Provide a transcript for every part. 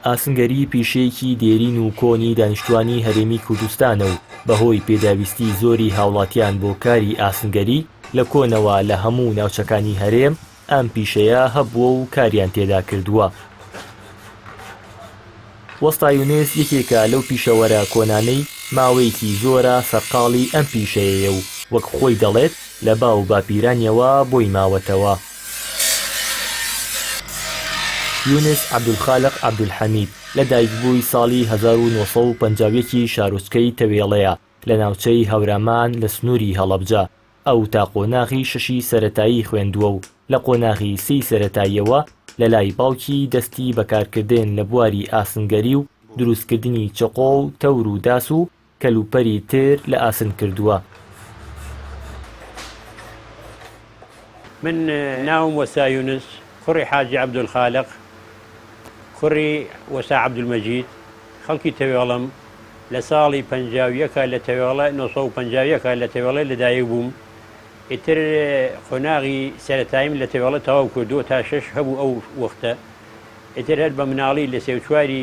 ئاسنگەری پیشەیەکی دێرین و کۆنی دانیشتوانی هەرێمی کوردستانە و بەهۆی پێداویستی زۆری هاوڵاتیان بۆ کاری ئاسنگەری لە کۆنەوە لە هەموو ناوچەکانی هەرێم ئەم پیشەیە هەبووە و کاریان تێدا کردووە. وەستا یونس یەکێکە لەو پیشەوەرە کۆنانەی ماوەیەکی زۆرە سەرقاڵی ئەم پیشەیەیە و وەک خۆی دەڵێت لە باو باپیرانیەوە بۆی ماوەتەوە. یونس عەبدولخالق عەبدولحەمید، لە دایکبووی ساڵی 1951 ی شارۆچکەی تەوێڵەیە لە ناوچەی هەورامان لە سنووری هەڵەبجە، ئەو تا قۆناغی شەشی سەرەتایی خوێندووە و لە قۆناغی سێی سەرەتاییەوە لەلای باوکی دەستی بە کارکردن لە بواری ئاسنگەری و دروستکردنی چەقۆ و تەور و داس و کەلوپەلی تر لە ئاسن کردووە. من ناوم وەستا یونس کوڕی حاجی عەبدولخالق کوڕی وەستا عەبدولمەجید خەڵکی تەوێڵم لە ساڵی 51 لە تەوێڵە 951 لە تەوێڵێ لەدایک بووم ئیتر قۆناغی سەرەتاییم لە تەوێڵە تەواو کردووە تا شەش هەبوو ئەو وەختە ئیتر هەر بە مناڵی لە سێ و چواری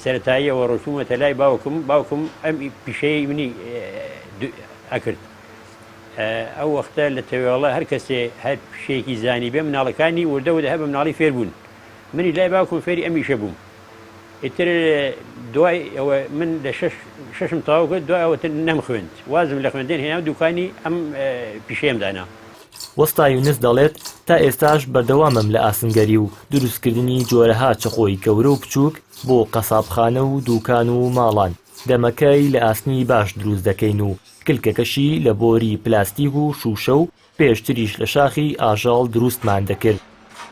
سەرەتاییەوە ڕۆچوومەتە لای باوکم، باوکم ئەم پیشەیەی منی ئەکرد. ئەو وەختە لە تەوێڵە هەر کەسێ هەر پیشەیەکی زانیبێ مناڵەکانی وردە وردە هەر بە مناڵی فێر بوون. منیش لای باوکم فێری ئەم ئیشە بووم. ئیتر دوای ئەوە من لە شەش شەشم تەواو کرد دوای ئەوە تر نەمخوێند وازم لە خوێندن هێنا و دوکانی ئەم پیشەیەم دانا. وەستا یونس دەڵێت، تا ئێستاش بەردەوامم لە ئاسنگەری و دروستکردنی جۆرەها چەقۆی گەورە و بچووک بۆ قەسابخانە و دوکان و ماڵان، دەمەکەی لە ئاسنی باش دروست دەکەین و کلکەکەشی لە بۆری پلاستیک و شووشە و پێشتریش لە شاخی ئاژەڵ دروستمان دەکرد،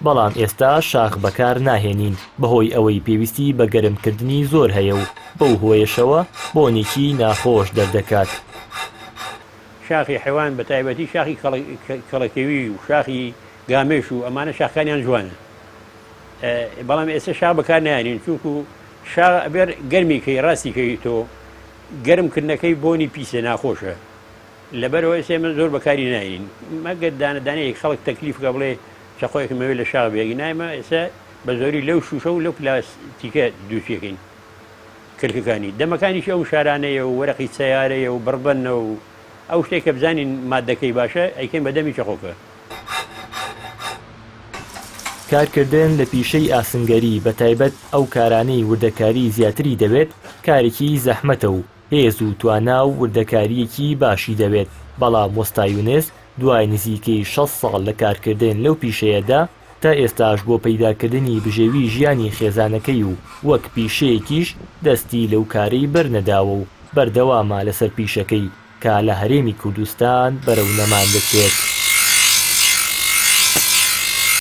بەڵام ئێستا شاخ بەکار ناهێنین بەهۆی ئەوەی پێویستی بە گەرمکردنی زۆر هەیە و بەو هۆیەشەوە بۆنێکی ناخۆش دەردەکات. شاخی حەیوان بە تایبەتی شاخی کەڵەکێوی و شاخی گامێش و ئەمانە شاخەکانیان جوانە بەڵام ئێستا شاخ بەکار نایەنین چونکو شاخ ئەبێر گەرمی کەی ڕاستی کەی تۆ گەرم کردنەکەی بۆنی پیسە ناخۆشە لەبەرەوە ئێستا ئێمە زۆر بەکاری ناینین مەگەر دانە دانەیەک خەڵک تەکلیف کە بڵێ چەقۆیەکم ئەوێ لە شاخ بێگی نایمە ئێستا بە زۆری لەو شوشە و لەو پلاستیکە دروستیەکەین کلکەکانی دەمەکانیشی ئەو شارانەیە و وەرەقی سەیارەیە و بڕبەنە و ئەو شتێک کە بزانین مادەکەی باشە ئەیکەین بە دەمی چەقۆکە. کارکردن لە پیشەی ئاسنگەری بەتایبەت ئەو کارانەی وردەکاری زیاتری دەوێت کارێکی زەحمەتە و هێز و توانا و وردەکارییەکی باشی دەوێت، بەڵام وەستا یونس دوای نزیکەی 60 ساڵ لە کارکردن لەو پیشەیەدا تا ئێستاش بۆ پەیداکردنی بژێوی ژیانی خێزانەکەی و وەک پیشەیەکیش دەستی لەو کارەی بەرنەداوە و بەردەوامە لەسەر پیشەکەی کە لە هەرێمی کوردستان بەرەو نەمان دەچێت.